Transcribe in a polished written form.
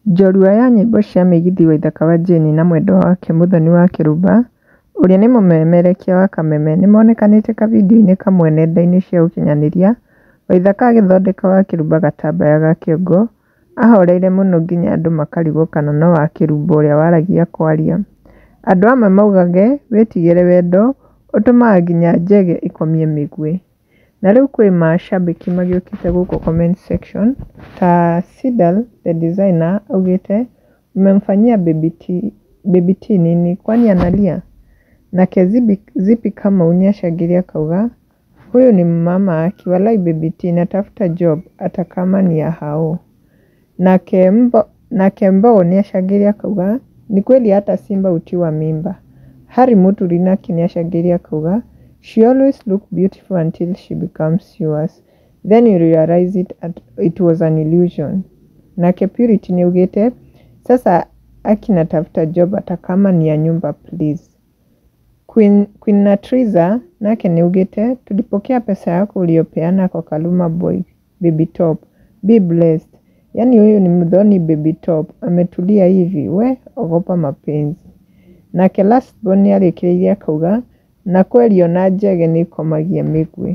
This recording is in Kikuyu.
Njorua ya nyĩmbo cia mĩgithi Waithaka wa Jane na mwendwa wake Muthoni wa Kĩrumba, ũrĩa nĩ mũmemerekia wa Kameme nĩmonekanĩte kavindiũ-inĩ kamwe nenda-inĩ cia ũkinyanĩria, Waithaka agĩthondeka Wakĩrumba gatambaya ga kĩongo, ahoreire mũno nginya andũ makarigwo kana no Wakĩrumba ũrĩa waragia kwaria. Andũ amwe maugage wĩtigĩre wendo, ũtũmaga nginya njege ĩkomie mĩguĩ. Na rĩu kwĩ macambĩki magĩũkĩte gũkũ comment section ta Sidal the designer augĩte umemfanyia baby T, baby T nini kwani analia? Nake Zipi Kamau nĩacangĩire akauga huyu ni mama aki walai baby T natafuta job hata kama ni ya hao. Nake Mbogo nĩacangĩire akauga ni kweli hata simba hutiwa mimba. Harry Muturi nake nĩacangĩire akauga she always look beautiful until she becomes yours then you realize it was an illusion. Nake Purity nĩaugĩte sasa aki natafuta job hata kama ni ya nyumba please. Queen Natriza nake nĩaugĩte tulipokea pesa yako uliyopeana kwa Kaluma Boy Baby Top be blessed. Yaani huyu ni Muthoni Baby Top ametulia hivi we ogopa mapenzi. Nake Last Born nĩarĩkĩrĩirie akauga na kweli ona njege nĩĩkomagia mĩguĩ.